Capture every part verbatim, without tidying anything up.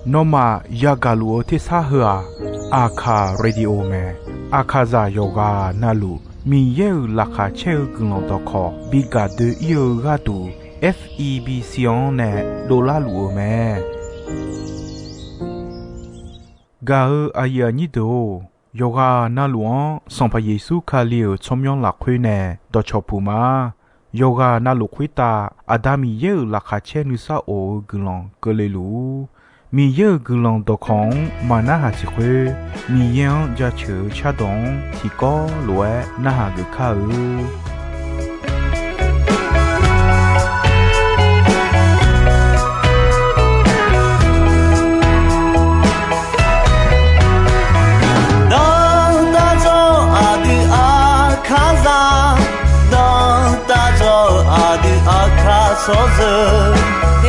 Nawmaf yagaq luf-eu tersar heu-aq, Aqkaq Radio mae. Aqkaqzaq yawqghaq navluf Miqyaer-euq laqkhaq caer-eu guiqlanq dawqkawq bi gaq doe-ir-eu gharduq, F E B C-anr nae dovlar luf-eu mae. Gaq-eu aqyuif aqnyir deuq-or, yawqghaq navluf-anr Sanqpaq Yeqsur Kali-euq tsawrmyanr lafkhoer nae dawqcawq puq ma. Yawqghaq navluf khoertav Aqda Miqyaer-euq laqkhaq caer nuisar of-eu guiqlanq keuvle luf-ur. Miqyaer-euq guiqlanq dawqkawq-anr maqnarhaq siq khoer, Miqyaer-anr jaceuq-eu cardawq-anr tiqkawv lof-aer narhaq geuf kar-eu. Danrtav dzawr-eu aqdui Aqkaqzaq, danrtav dzawr-eu aqdui Aqkaq tsawrjeuq,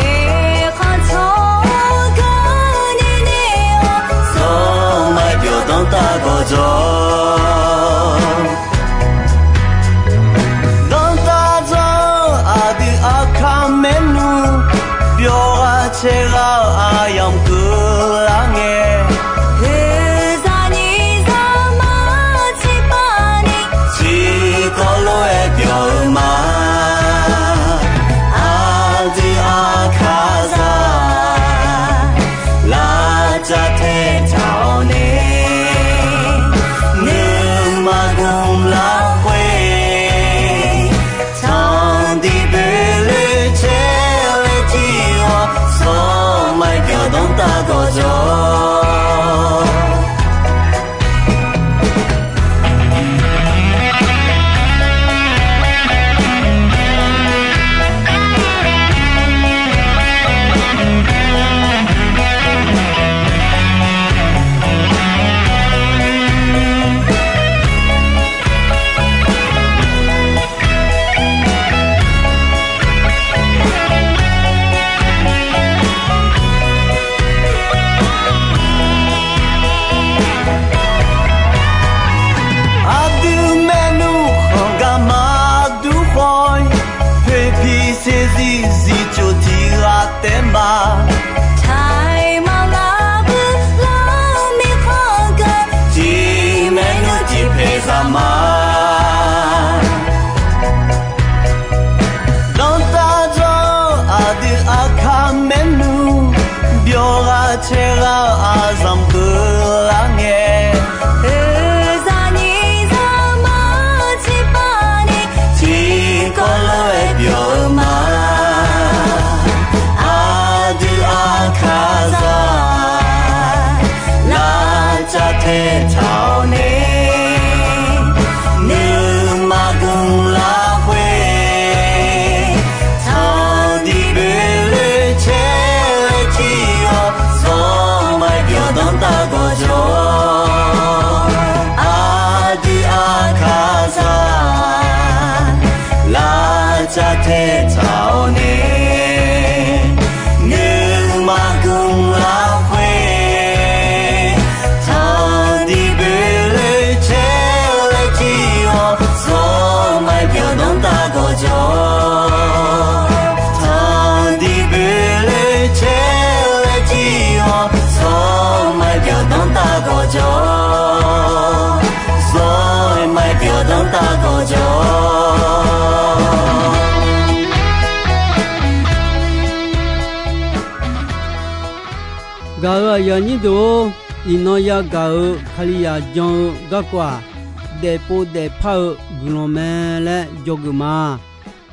eqkhanq tsawrganr nae nae-awr, zawr maqbyawq danrtav gawqjawq. Danrtav dzawr-eu aqdui Aqkaq maernmr, byawq ghaq caev ghaq-eu aqyamq keuvlar ngae, heuzaq nyiq zaqmar tiqpav ni, tiqkawv lof-aer byawq-eu ma. Aqdui Aqkaqzaq, lavcav taetaq-awr nae, nuima gmq lafkhoer, tanqdiq boeloe caer laer jir-awr, zawr maqbyawq danrtav gawqjawq. Aqdui maernmr khanq gar maqdur khawf-ir, poeqpiq saeqzir zifcoq tiq ghaq taef ma. Taiq maqlar bui lar-eu mirkhanq gaq, tiq maernmr tiq paeq zaq ma. Danrtav dzawr-eu aqdui Aqkaq maernmr, byawq ghaq caev ghaq-eu aqzanq keuvlar ngae, heuzaq nyiq zaqmar tiqpav ni, tiqkawv lof-aer byawq-eu ma. Aqdui Aqkaqzaq, lavcav taetaq-awr nae, nuima gmq lafkhoer, tanqdiq boeloe caer laer jir-awr, zawr maqbyawq danrtav gawqjawq. Aqdui Aqkaqzaq, lavcav taetaq-awr nae, nuima gmq lafkhoer, tanqdiq boeloe caer laer jir-awr, zawr maqbyawq danrtav gawqjawq. Tanqdiq boeloe caer laer jir-awr, zawr maqbyawq danrtav gawqjawq. Zawr maqbyawq danrtav gawqjawq. Gaq-euq aqyuif aqnyir deuq-or, iqnan yagaq-euq Kalizaq jan-eu garkawv-aq, daefpov daefpar-eu guiqlanq mae laer dzawgeuf ma.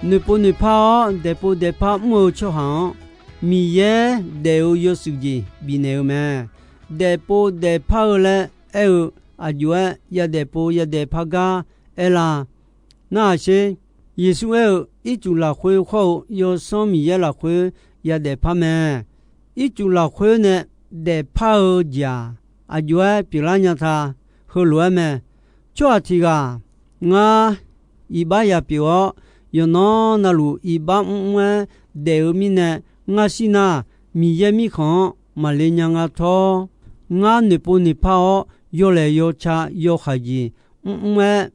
Noeqpov noeqpar-awr daefpov daefpar mr-eu tsawrhaq-anr, Miqyaer daef-eu yawshuif jeq bifnaeq-eu mae. Daefpov daefpar-eu laer aer-eu, aqjox-aer yadaefpov yadaefpar gar aerlar. Narhaq sher. Yeqsur aer-eu, Ircuf lafkhoer khawr-eu Yawsanr Miqyaer lafkhoer yadaefpar mae. Ircuf lafkhoer nae daefpar-eu jeq-aq, aqjox-aer pyeuflar nya ta. Heulof-aer mae. Tsawrhaq tiq ghaq, ngar iqbax ya pyeuf-awr, yawqnan navluf iqbax mrmr-aer daef-eu mirnae, ngar shir nar, Miqyaer Mirkhanq-anr maqle nya nga tawr. Ngar noeqpov noeqpar-awr, yawlaeq yawca yawhaiq jeq mrmr-aer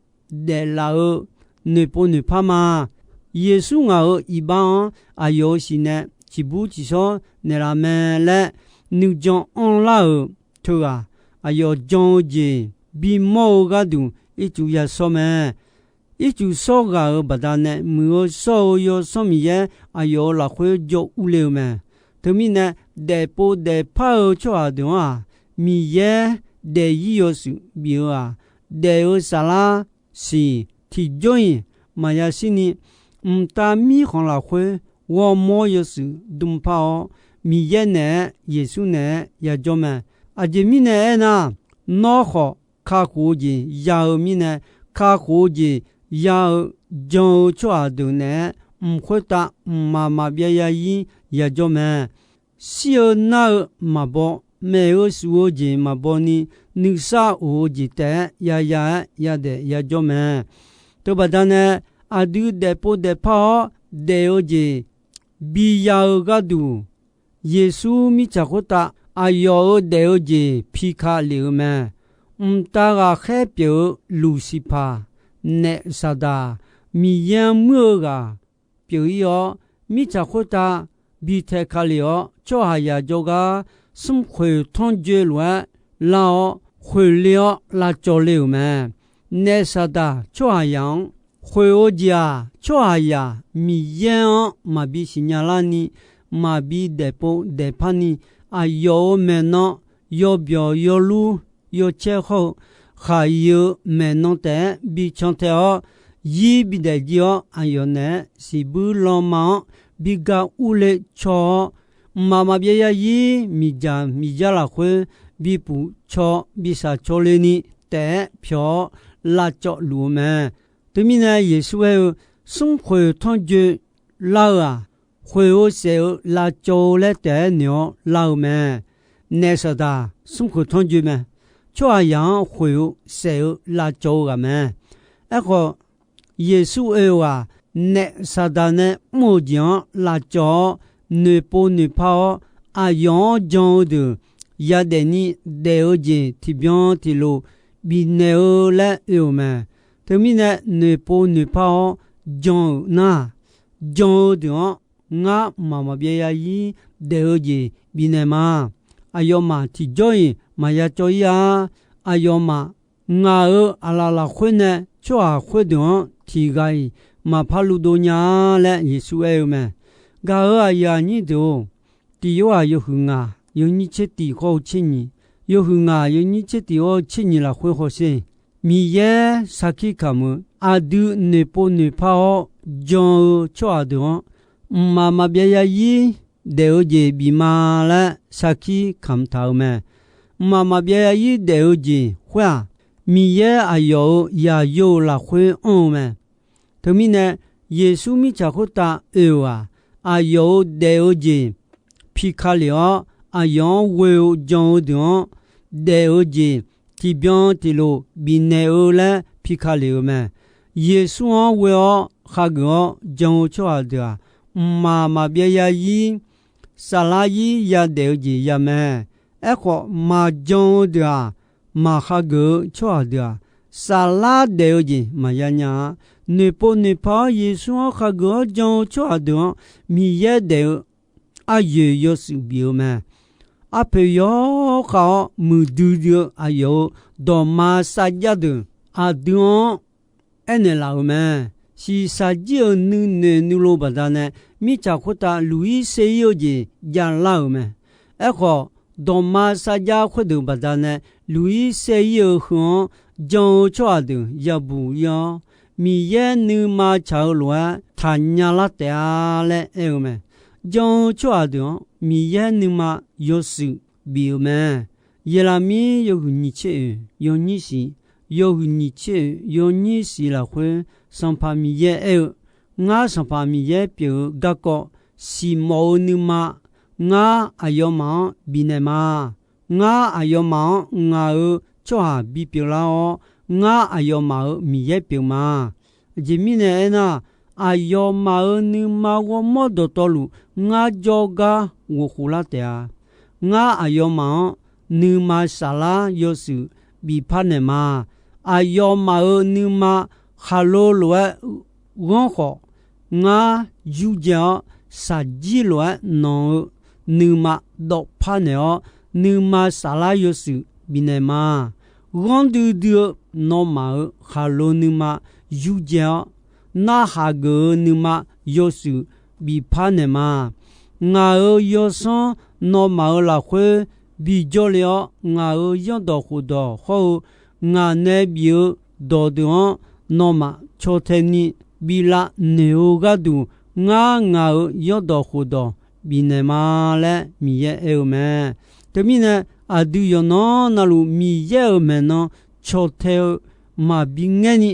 daeflaf-eu noeqpov noeqpar ma. Yeqsur ngaq-euq iqbax-anr aqyawf-euq siq nae ciqbur ciqshawr naeqlaf mae laer nuijan anrlar-euq teughaq, aqyawf jan-eu jeq bimawr-eu gharduq ircuf yashawr mae. Ircuf shawr ghaq-euq baqdanae Muiq-eu shawr-eu Yawsanr Miqyaer aqyawf-euq lafkhoer jawr urle-eu mae. Teumirnae, daefpov daefpar-eu tsawrhaq deuq-anr-aq, Miqyaer daef-ir yawshuif bif-eu-aq, daef-eu saflar siq tiqjawr-iq maqya shirni, mqtav mirkhanq lafkhoer ghawrmawr yawshuif dm par-awr, Miqyaer naeq-aer Yeqsur naeq-aer yajawr mae. Aqjeq mirnae aernar, nawr khawf kakhof-eu jeq ya-eu mirnae, kakhof-eu jeq ya-eu jan-eu tsawrhaq deuq naeq-aer mq khoertav mqmaq maqbyav ya-ir yajawr mae. Shir-eu nar-eu maqbaw, maef-eu shuf-eu jeq maqbaw ni, nuisar of-eu jeq taef-aer yaya-aer yadaef yajawr mae. Teubaqda nae, aqdui daefpov daefpar-awr daef-eu jeq biya-eu gharduq, Yeqsur mirtsaq khoertav aqyawf-euq daef-eu jeq pika lef-eu mae. Mqtav ghaqkhaer pyeuf-eu Luqsiqpaq, naef Saqdaq, Miqyaer-anr muir-eu ghaq pyeuf-ir-awr, mirtsaq khoertav bi tae ka lef-awr, tsawrhaqzaq jawrgar smrkhoeq tanrjoe lof-aer lar-awr, khoeq le-awr lavcawv le-euq mae. Naef Saqdaq tsawrhaqzaq-anr khoeq-eu jeq-aq, tsawrhaqzaq Miqyaer-anr maqbi siqnya larni, maqbi daefpov daefpar ni, aqyawf-euq maeqnan yawbyawq yawlur yawcaer hawr-eu khaqi-eu maeqnan taef-aer bi can tae-awr, zir bidaef jir-awr, aqyawf naeq-aer siqbuir lanma-anr bi ga urle caw-awr, mqmaq maqbyav ya-ir miqdzaq miqdzar lafkhoer bi puf caw bi shaq caw le ni taef-aer pyawq-awr lavcawv luf-eu mae. Teumirnae Yeqsur aer-eu, smrkhoeq tanrjoe lar-eu-aq, khoeq-eu saef-eu lavcawv-eu laer taef-aer noeq-awr lar-eu mae. Naef Saqdaq smrkhoeq tanrjoe mae. Tsawrhaqzaq-anr khoeq-eu saef-eu lavcawv-eu ghaq mae. Aerkhawf, Yeqsur oe-eu-aq, naef Saqdaq nae mr-eu jeq-anr lavcawv-awr, noeqpov noeqpar-awr, aqyawf-anr jan-eu deuq yadaef ni, daef-eu jeq tiqbyan tiqlof bifnaeq-eu laer oe-euq mae. Teumirnae, noeqpov noeqpar-awr jan-euq nar, jan-eu deuq-anr ngar mqmaq maqbyav ya-ir daef-eu jeq bifnaeq ma. Aqyawfmaf tiqjawr-iq maqya cawv-ir-a. Aqyawfmaf ngaq-euq aqlaf lafkhoer nae tsawrhaq khoerdeuq-anr tiq ghaq-iq maqpar luvdov nya-a laer Yeqsur aer-eu mae. Gaq-euq aqyuif aqnyir deuq-or, Tiq Yorhaq yawhuiq ngaq yawnyir tser tiq hawr-eu tser nyiq, yawhuiq ngaq yawnyir tser tiq hawr-eu tser nyiq lafkhoer hawsher. Miqyaer sarkir kamq-eu aqdui noeqpov noeqpar-awr jan-eu tsawrhaq deuq-anr, mqmaq maqbyav ya-ir daef-eu jeq bif ma laer sarkir kamq taq-eu mae. Mqmaq maqbyav ya-ir daef-eu jeq khoer-aq, Miqyaer aqyawf-euq yaqyo-euq lafkhoer anr-eu mae. Teumirnae, Yeqsur mirtsaq khoertav oe-euq-aq, aqyawf-euq daef-eu jeq pika lef-awr, aqyawf-anr ghoe-eu jan-eu deuq-anr daef-eu jeq tiqbyan tiqlof bifnaeq-eu laer pika lef-eu mae. Yeqsur-anr ghoe-awr khageuf-awr jan-eu tsawrhaq deuq-aq, mqmaq maqbyav ya-ir, saflar-ir yadaef-eu jeq ya mae. Aerkhawf, maqjan-eu deuq-aq, maq khageuf-eu tsawrhaq deuq-aq, saflar daef-eu jeq maqya nya-a. Noeqpov noeqpar-awr Yeqsur-anr khageuf-awr jan-eu tsawrhaq deuq-anr, Miqyaer daef-eu aryoeq yawshuif bif-eu mae. Arpoeq yawkhav-awr muiqdui dui-eu aqyawf-euq dawqma sarjax deuq aqdui-anr aernaeq laf-euq mae. Shiqshaq jir-euq nuinoeq nuilov baqdanae, mirtsaq khoertav luq-ir saer-ir-eu jeq javlar-euq mae. Aerkhawf, dawqma sarjax khoerdeuq baqdanae luq-ir saer-ir-eu heu-anr jan-eu tsawrhaq deuq yabuq-ir-awr, Miqyaer nuima tsaq-eu lof-aer taqnya lar taef-a laer aer-eu mae. Jan-eu tsawrhaq deuq-anr Miqyaer nuima yawshuif bif-eu mae. Yeqlaqmir yawhuiq nyiq tser oeq yawnyir shiq, yawhuiq nyiq tser oeq yawnyir shiq lafkhoer, Sanqpaq Miqyaer aer-eu, Ngar Sanqpaq Miqyaer pyeuf-eu garkawv siqmawf-eu nuima, ngar aqyawfmaf-anr bifnaeq ma. Ngar aqyawfmaf-anr ngaq-euq tsawrhaq bipyeuf lar-awr, ngar aqyawfmaf-euq Miqyaer pyeuf ma. Aqjeq mirnae aernar, aqyawfmaf-euq nuima ghawrmawr dawqtawvluf ngar jawrgar ghof khof lar taef-a. Ngar aqyawfmaf-anr nuima saflar yawshuif bif parnaeq ma. Aqyawfmaf-euq nuima khaqlo lof-aer ghanr khawf, ngar yurdzae-awr shaqjir lof-aer nanq-eu nuima dawvpar naeq-awr, nuima saflar yawshuif bifnaeq ma. Ghanr duidui-eu nawmaf-euq khaqlo nuima yurdzae-awr, narhaq geuf-eu nuima yawshuif bifpar naeq ma. Ngaq-euq yawsanr nawmaf-euq lafkhoer bijawr le-awr, ngaq-euq zanrdawq khofdawq hawr-eu ngaq nae bif-eu dawqdeuq-anr nawmaf caw tae ni bi lavnoeq-eu gharduq, ngar ngaq-euq zanrdawq khofdawq bifnaeq ma laer Miqyaer aer-eu mae. Teumirnae, aqdui yawqnan navluf Miqyaer-euq maeqnan caw tae-eu maqbi ngaer ni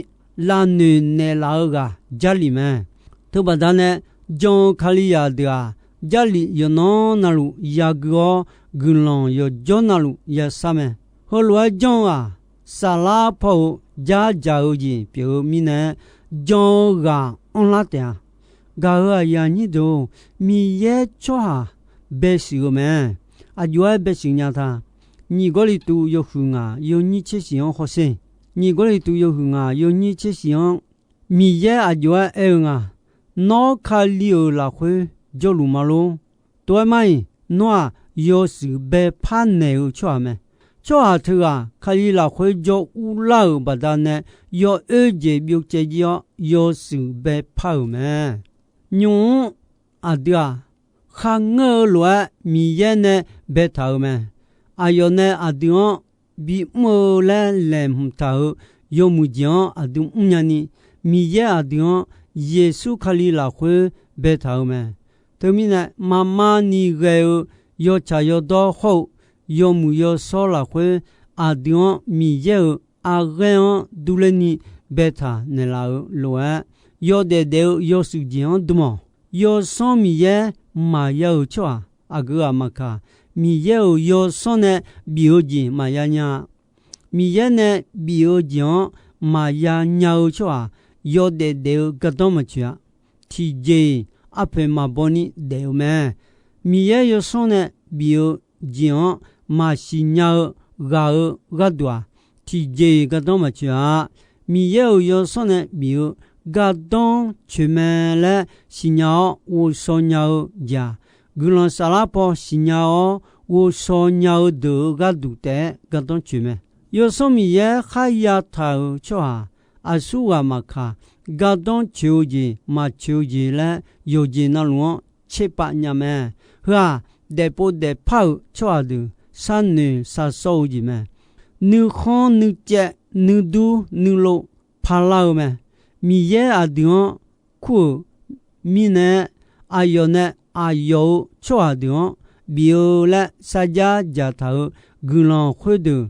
lavnoeq naeqlaf-eu ghaq Jarlif mae. Teubaqda nae, jan-eu Kalizaq deuq-aq, Jarlif yawqnan navluf yagui-awr, guiqlanq yawqjawr navluf yashar mae. Heulof-aer janr-eu-aq, saflar paw-eu jardzaq-eu jeq pyeuf-eu mirnae, jan-eu ghaq anrlar taef-a. Gaq-euq aqyuif aqnyir deuq-or, Miqyaer tsawrhaq baeshuif-eu mae. Aqjox-aer baeshuif nya ta. Nyiq Gawrliqtu yawhuiq ngaq yawnyir tser shiq-anr hawsher. Nyiq Gawrliqtu yawhuiq ngaq yawnyir tser shiq-anr, Miqyaer aqjox-aer aer-eu nga, Nawr, Kali-euq lafkhoer jawrluf ma lor. Tov-aer mar-iq, nawr-aq, yawshuif baepar naeq-eu tsawrhaq mae. Tsawrhaq teughaq Kali lafkhoer jawr urlar-euq baqdanae, yawoer jeq byovcaev jir-awr, yawshuif baepar-euq mae. Nymq-mr aqdui-aq, kharngeur-eu lof-aer Miqyaer nae baetaq-euq mae. Aqyawf nae aqdui-anr bimr-eu laer laeqhmq taq-euq yawmuiq jeq-anr aqdui mrnya ni, Miqyaer aqdui-anr Yeqsur Kali lafkhoer baetaq-euq mae. Teumirnae, maqma ni ghae-eu yawtsaq yawdawr hawr-eu yawmuiq yawshawr lafkhoer, aqdui-anr Miqyaer-euq arghaer-anr durler ni baetaq naeqlaf-eu lof-aer, yawdaef daef-eu yawshuif jeq-anr dm-awq. Yawsanr Miqyaer maqya-euq tsawrhaq aqgeu ghaq maqkaq, Miqyaer-euq yawsanr nae bif-eu jeq maqya nya-a. Miqyaer nae bif-eu jeq-anr maqya nya-eu tsawrhaq, yawdaef daef-eu gardanr maqtsoeq-a. Tiqjeq-iq arpoeq maqbaw ni daef-eu mae. Miqyaer yawsanr nae bif-eu jeq-anr maqsiq nya-eu ghaq-euq gharduq-aq, tiqjeq-iq gardanr maqtsoeq-a. Miqyaer-euq yawsanr nae bif-eu gardanr tsoeq mae laer siqnya-awr ghovshaw nya-eu jeq-aq, guiqlanq saflar paw siqnya-awr ghovshaw nya-eu deuq-euq gharduq taef-aer gardanr tsoeq mae. Yawsanr Miqyaer kharya taq-euq tsawrhaq aqsurghaq maqkaq, gardanr tsoeq-eu jeq maqtsoeq-eu jeq laer yawqjeq navluf-anr tserpav nya mae. Heu-aq, daefpov daefpar-euq tsawrhaq deuq sharnoeq sharsawr-eu jeq mae. Nuikhanr nuicaev nuidur nuilov parlar-eu mae. Miqyaer aqdui-anr kur-euq mirnae-aer, aqyawf nae aqyawf-euq tsawrhaq deuq-anr bif-eu laer sarjax dzaqtaq-euq guiqlanq khoerdeuq,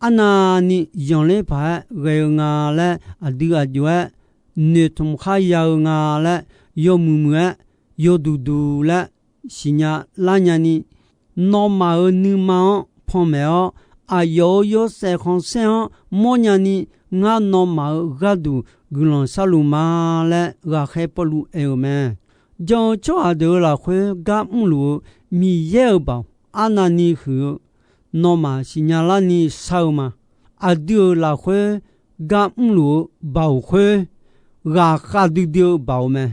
arnavni zanqler paq-aer ghae-eu nga laer aqdui aqjox-aer noeqtmq kharya-eu nga laer yawmuiq muiq-aer yawduq duq laer siqnya lar nyani, nawmaf-euq nuima-anr panmaeq-awr, aqyawf-euq yawshaef khanqsaer-anr mawrnya ni, ngar nawmaf-euq gharduq guiqlanq sharluf ma laer ghaqkhaer Pawrluv aer-euq mae. Jan-eu tsawrhaq deuq-euq lafkhoer gar mrluf-eu Miqyaer-euq baoq arnavni huiq-eu nawmaf siqnya larni shar-eu ma. Aqdui-euq lafkhoer gar mrluf-eu baoq khoer, ghaqkhav duidui-eu baoq mae.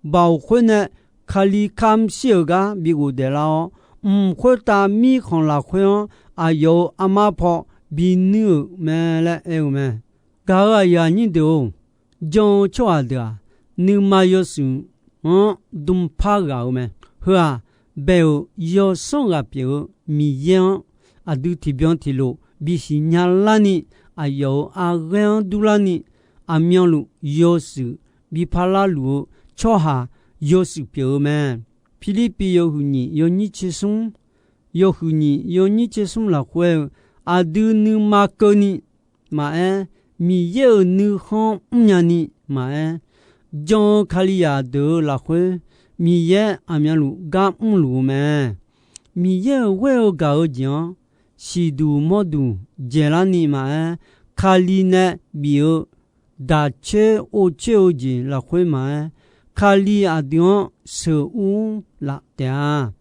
Baoq khoer nae Kali kamr shir-euq gar bi ghofdaef lar-awr, mq khoertav mirkhanq lafkhoer-anr aqyawf-euq armar paw bi nuir-euq mae laer aer-eu mae. Gaq-euq aqyuif aqnyir deuq-or, jan-eu tsawrhaq deuq-aq, nuima yawshuif-anr dmqpar ghaq-euq mae. Heu-aq, bae-euq yawsanr ghaq pyeuf-eu Miqyaer-anr aqdui tiqbyan tiqlof bisiq nya larni, aqyawf-euq arghaer-anr durlarni, aqmyanluf yawshuif bi parlar luf-eu tsawrhaq yawshuif pyeuf-eu mae. Pirlirpiv yawhuiq nyiq yawnyir tser smr, yawhuiq nyiq yawnyir tser smr lafkhoer-eu, aqdui nuima keuvni maqaer, Miqyaer-euq nuikhanr mrnya ni maqaer, jan-eu Kalizaq deuq-euq lafkhoer, Miqyaer aqmyanluf gar mrluf-eu mae. Miqyaer-euq ghoer-eu gaq-eu jeq-anr siqduq mawrduq dzaeqlarni maqaer, Kali nae bif-eu daqcoer ovcoer-eu jeq lafkhoer maqaer, Kali aqdui-anr sheuqur laf taef-a.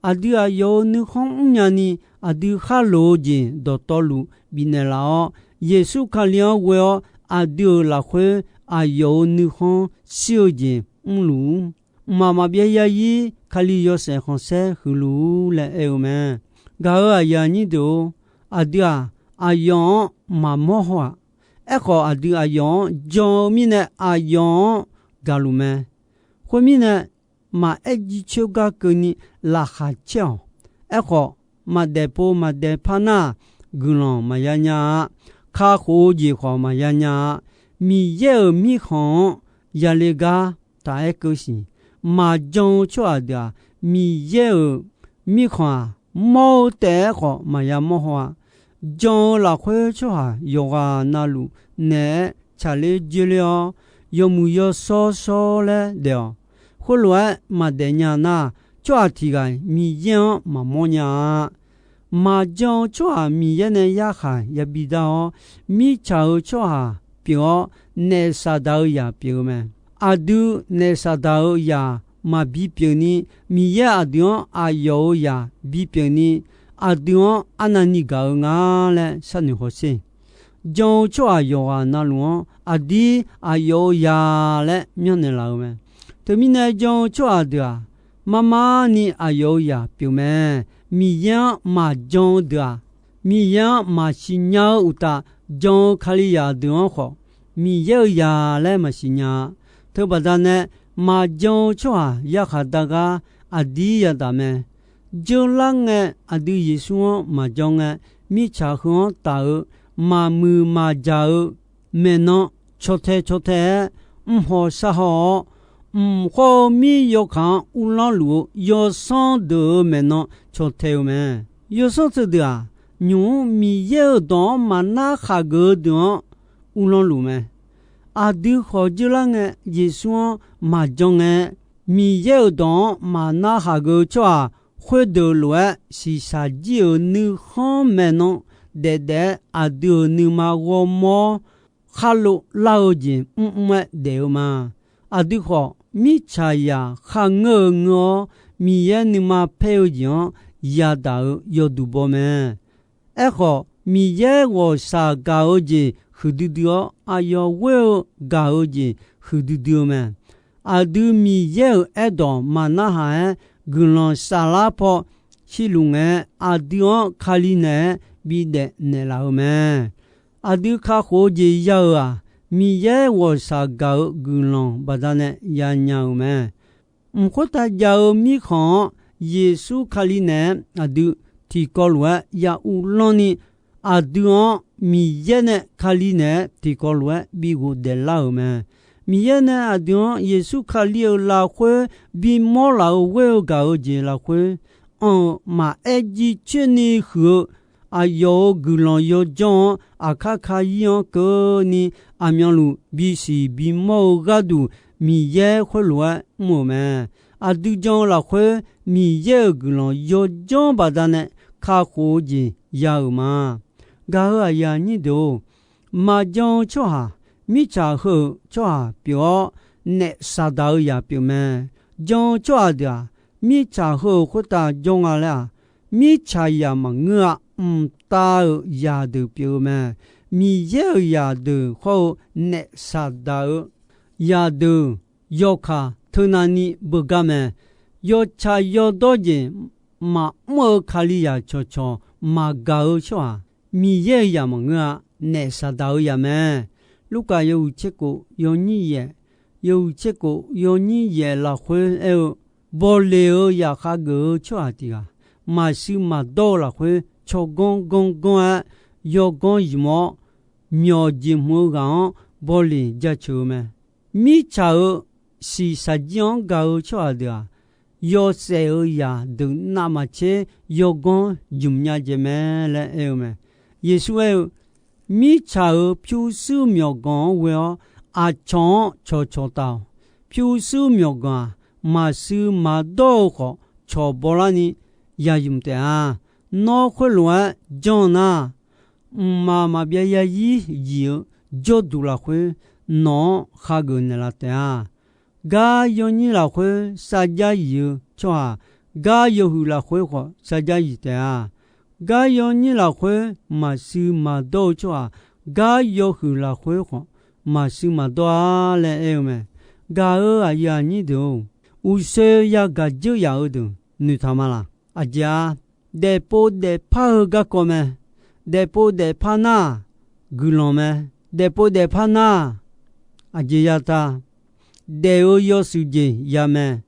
Aqdui aqyawf-euq nuikhanr mrnya ni, aqdui kharloq-eu jeq dawqtawvluf bifnaeq laf-awr, Yeqsur Kali-anr ghoe-awr aqdui-euq lafkhoer aqyawf-euq nuikhanr shir-eu jeq mrluf-ur. mqmaq maqbyav yarzir Kali yawshaef khanqsaer huiqluf-ur laer aer-eu mae. Gaq-euq aqyuif aqnyir deuq-or, aqdui-aq, aqyawf-anr maqmawr haw-aq. Aerkhawf, aqdui aqyawf-anr jan-eu mirnae aqyawf-anr gaqluf mae. Khoermirnae, maqaer jircoer gar keuvni laqkhaq caer-awq. Aerkhawf, maqdaef pov maqdaef par nar, guiqlanq maqya nya-a. Kakhof-eu jeq khawf maqya nya-a. Miqyaer-euq mirkhanq-anr yale gar taq aer keuv siq. Maqjan-eu tsawrhaq deuq-aq, Miqyaer-euq mirkhanq-aq, mawr-eu taef-aer khawf maqya mawr haw-a. Jan-eu lafkhoer tsawrhaq yawqghaq navluf naeq-aer tsaqler joerler-awr, yawmuiq yawshawr shawr laer daef-awq. Khoerlof-aer maqdaef nya nar, tsawrhaq tiq ghaq-iq Miqyaer-anr maqmawr nya-a. Maqjan-eu tsawrhaq Miqyaer nae yarkhaq yabi dar-awr, mirtsaq-eu tsawrhaq pyeuf-awr, naef Saqdaq-eu zaq pyeuf-eu mae. Aqdui naef Saqdaq-eu zaq maqbi pyeuf ni, Miqyaer aqdui-anr aqyawf-euq zaq bipyeuf ni, aqdui-anr arnavni gaq-eu nga laer sharnoeq hawsher. Jan-eu tsawrhaq yawqghaq navluf-anr aqdir aqyawf-euq zaq laer myanrnaeq laf-eu mae. Teumirnae jan-eu tsawrhaq deuq-aq, marmar ni aqyawf-euq zaq pyeuf mae. Miqyaer-anr maqjan-eu deuq-aq, Miqyaer-anr maqsiq nya-eu uqtaf, jan-eu Kalizaq deuq-anr khawf, Miqyaer-euq zaq laer maqsiq nya-a. Teubaqda nae, maqjan-eu tsawrhaq yarkhaq dar gar aqdir yadaq mae. Jeurlar ngae, aqdui Yeqsur-anr maqjan ngae, mirtsaq heu-anr taf-eu, maqmuiq maqjaq-eu maeqnan caw tae caw tae-aer, mrhaw sharhaw-awr, mq khawr-eu mir yawkaq-anr uvlanr luf-eu yawsanr deuq-euq maeqnan caw tae-eu mae. Yawsanr teudeuq-aq, nymq-mr Miqyaer-euq dawq-anr maqnar khaqgeuf-eu deuq-anr uvlanr luf mae. Aqdui khawf jeurlar ngae, Yeqsur-anr maqjan ngae, Miqyaer-euq dawq-anr maqnar khaqgeuf-eu tsawrhaq khoerdeuq lof-aer, shiqshaq jir-euq nuikhanr maeqnan daefdaef-aer aqdui-euq nuima ghawrmawr khar lov lar-eu jeq mrmr-aer daef-eu ma. Aqdui khawf, mirtsaqzaq kharngeur-eu ngeur-awr, Miqyaer nuima paer-eu jeq-anr yadaq-eu yawduq baw mae. Aerkhawf, Miqyaer ghawqshaq gaq-eu jeq huiqdui dui-awr, aqyawf ghoer-eu gaq-eu jeq huiqdui dui-eu mae. Aqdui Miqyaer-euq aerdawq maqnarhaq-aer guiqlanq saflar paw shirluf ngae, aqdui-anr Kali naeq-aer bidaef naeqlaf-eu mae. Aqdui kakhof-eu jeq ya-euq-aq, Miqyaer ghawqshaq gaq-eu guiqlanq baqdanae yanya-euq mae. Mq khoertav jav-eu mirkhanq-anr Yeqsur Kali naeq-aer aqdui tiqkawv lof-aer ya uvlanr ni, aqdui-anr Miqyaer nae Kali naeq-aer tiqkawv lof-aer bi ghofdaef lar-euq mae. Miqyaer nae aqdui-anr Yeqsur Kali-euq lafkhoer bimawr laf-eu ghoer-eu gaq-eu jeq lafkhoer, anr-eu maqaer jircoer ni huiq-eu aqyawf-euq guiqlanq yawjanr-anr aqkar kayir-anr keuvni aqmyanluf bisiq bimawr-eu gharduq Miqyaer khoerlof-aer mr-euq mae. Aqdui jan-eu lafkhoer Miqyaer-euq guiqlanq yawjanr baqdanae kakhof-eu jeq ya-euq ma. Gaq-euq aqyuif aqnyir deuq-or, maqjan-eu tsawrhaq, mirtsaq heu-euq tsawrhaq pyeuf-awr, naef Saqdaq-euq zaq pyeuf mae. Jan-eu tsawrhaq deuq-aq, mirtsaq heu-euq khoertav jawr nga laer-aq, mirtsaqzaq maqngeur-a. Mqtav-euq zaqdeuq pyeuf-eu mae. Miqyaer-euq zaqdeuq hawr-eu naef Saqdaq-euq zaqdeuq yawkaq teunav ni beugar mae. Yawtsaq yawdawr jeq maqmr-eu Kalizaq cawqcawq maqgaq-eu tsawrhaq, Miqyaer-euq zaq maqngeur-a. Naef Saqdaq-euq zaq mae. Lurkaf yawhuiq tser kof yawnyir yaef, yawhuiq tser kof yawnyir yaef lafkhoer aer-eu, bawleq-eu zaqkhav geuf-eu tsawrhaq tiq ghaq, maqshuir maqdawr-eu lafkhoer tsawrganr ganr ganr-aer yawganr zmq-awr, myawq jeq hmq-eu ghaq-anr bawleq jaceuq-eu mae. Mirtsaq-euq shiqshaq jir-anr gaq-eu tsawrhaq deuq-aq, yawshaef-euq zaqdeuq navmaqtser yawganr zmq nya jaeq mae laer aer-eu mae. Yeqsur aer-eu, mirtsaq-euq pyurshuir myawqganq-anr ghoe-awr, aqcawq-anr cawqcawq taf-awq. Pyurshuir myawqganq-aq, maqshuir maqdawr-eu khawf, cawq bawlarni ya zmq taef-a. Nawr khoerlof-aer janr nar, mqmaq maqbyav yarzir zif-eu jawrduq lafkhoer nawq-anr khageuf naeqlaf taef-a. Gar yawnyir lafkhoer sarjax zif-eu tsawrhaq, gar yawhuiq lafkhoer khawf sarjax zif taef-a. Gar yawnyir lafkhoer maqshuir maqdawr-eu tsawrhaq, gar yawhuiq lafkhoer khawf maqshuir maqdawr-a laer aer-eu mae. Gaq-euq aqyuif aqnyir deuq-or, uqshoe yagaq dzeur yaf-eu deuq noeqtaq ma laq? Aqjeq-a, daefpov daefpar-eu garkawv mae. Daefpov daefpar nar-aq, guiqlanq mae. Daefpov daefpar nar-aq, aqjeq ya ta, daef-eu yawshuif jeq ya mae.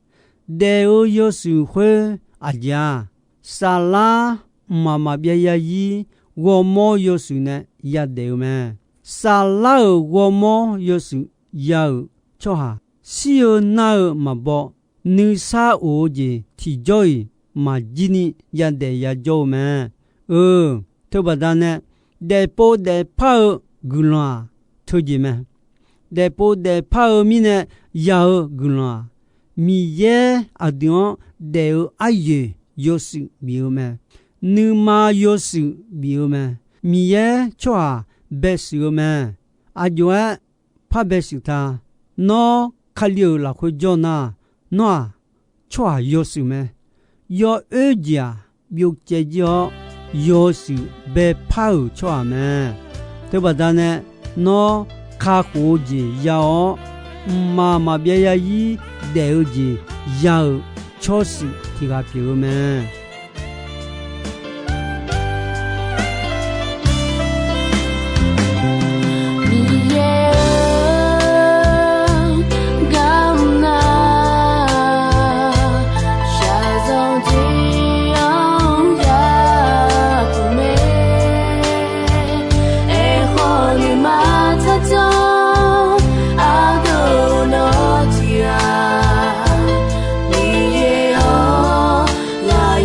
Daef-eu yawshuif khoer aqjeq-a, saflar mqmaq maqbyav yarzir ghawrmawr yawshuif nae yadaef-eu mae. Saflar-euq ghawrmawr yawshuif ya-euq tsawrhaq, shir-eu nar-eu maqbaw, nuisar of-eu jeq tiqjawr-iq maqjir ni yadaef yajawr-eu mae. Eu, teubaqda nae daefpov daefpar-eu guiqlanq-aq, teujeq mae. Daefpov daefpar-eu mirnae ya-eu guiqlanq-aq, Miqyaer aqdui-anr daef-eu aryoeq yawshuif bif-eu mae. Nuima yawshuif bif-eu mae. Miqyaer tsawrhaq baeshuif-eu mae. Aqjox-aer par baeshuif ta. Nawr Kali-euq lafkhoer jawr nar, nawr-aq, tsawrhaq yawshuif mae. Yawoer jeq-aq, byovcaev jir-awr, yawshuif baepar-euq tsawrhaq mae. Teubaqda nae, nawr kakhof-eu jeq ya-awr, mqmaq maqbyav yarzir daef-eu jeq ya-euq tsawrshuif tiq ghaq pyeuf-eu mae. Miqyaer-eu, garmr nar, shaqzanq tiq-anr yapuq mae. Aerkhawf nuima tsardzanr ardeuv nawr tiq ghaq, Miqyaer-awr, ngaq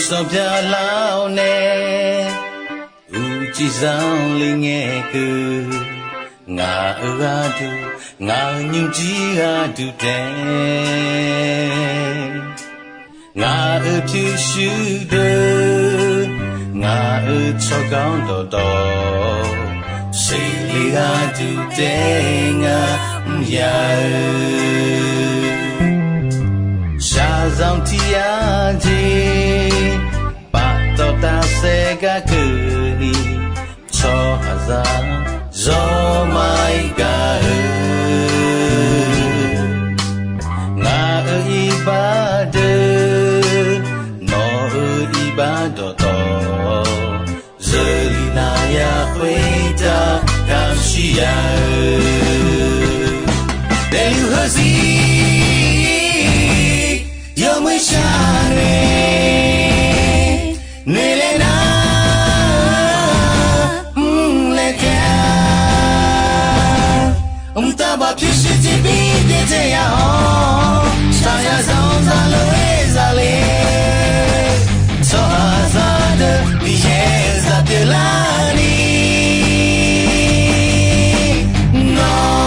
Sawq byaqlar-awr nae, uqcif zanqler ngae keuv. Ngaq-euq gharduq, ngaq-euq nymrjir gharduq taef, ngaq-euq pyurshuir deuq, ngaq-euq tsawrganr dawqtawv, seqle gharduq taef ngar mr ya-eu. Shaqzanq tiq yar jeq, paftawf tafsaef gar keuvni, tsawrhaqzaq zawr ma-ir gaq-eu. Ngaq-euq iqbax deuq, nawq-euq iqbax dawqtawv, zeuli nav ya khoertav kamq shir ya-eu. Daefluf heuzir yawmuiq shar nae, noeqlaer nar mrlaer taef-a. Mqtav baf pyurshuir tiqbir byaerdzae ya-awr, shaqzanq zanq zaqlof-aer zaqle, tsawrhaqzaq deuq Miqyaer-euq zaq pyeuflarni nawr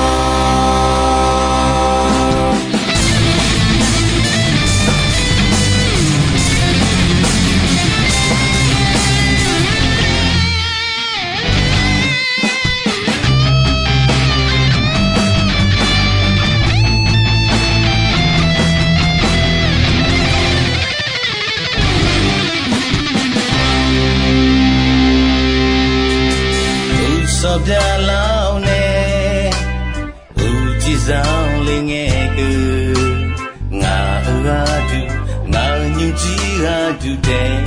Uqsawq byaqlar-awr nae, uqcif zanqler ngae keuv. Ngaq-euq gharduq, ngaq-euq nymrjir gharduq taef,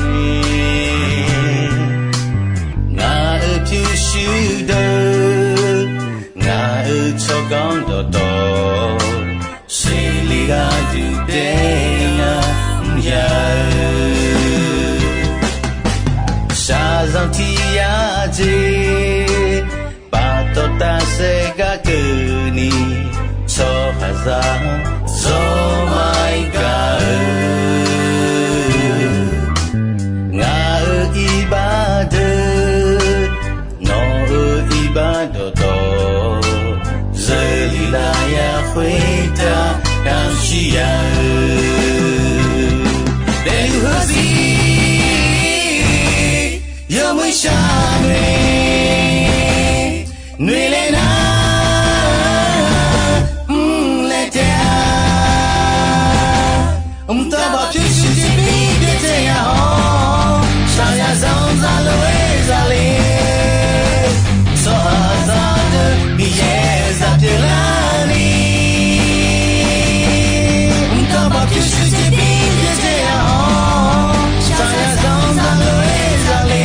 ngaq-euq pyurshuir deuq, ngaq-euq tsawrganr dawqtawv, seqle gharduq taef ngar mr ya-eu. Shaqzanq tiq yar jeq, paftawf tafsaef gar keuvni, tsawrhaqzaq zawr ma-ir gaq-eu. Ngaq-euq iqbax deuq, nawq-euq iqbax dawqtawv, zeuli nav ya khoertav kamq shir ya-eu. Daefluf heuzir yawmuiq shar nae, noeqlaer nar mrlaer taef-a. Mqtav baf pyurshuir tiqbir byaerdzae ya-awr, shaqzanq zaqlof-aer zaqle, tsawrhaqzaq deuq Miqyaer-euq zaq pyeuflarni mqtav baf pyurshuir tiqbir byaerdzae ya-awr, shaqzanq zaqlof-aer zaqle,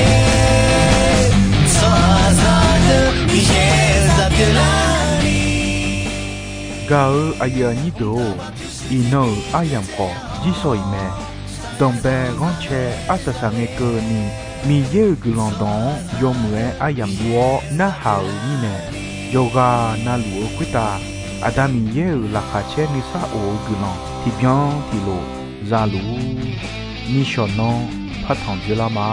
tsawrhaqzaq deuq Miqyaer-euq zaq pyeuflarni. Gaq-eu aqyuif aqnyir deuq-or, iqnan-euq aryamq khawf jirsawq iq mae. Danqbae ghanrcae arsaq saq ngae keuvni, Miqyaer-euq guiqlanq dawq-anr yawmuiq-aer aryamq yur-awr narhaq-euq mirnae, yawqghaq navluf-eu khoertav Aqda Miqyaer-euq laqkhaq caer nuisar of-eu guiqlanq tiqbyan tiqlof za luf-ur. Nishawq nan partanq dzeurlar ma.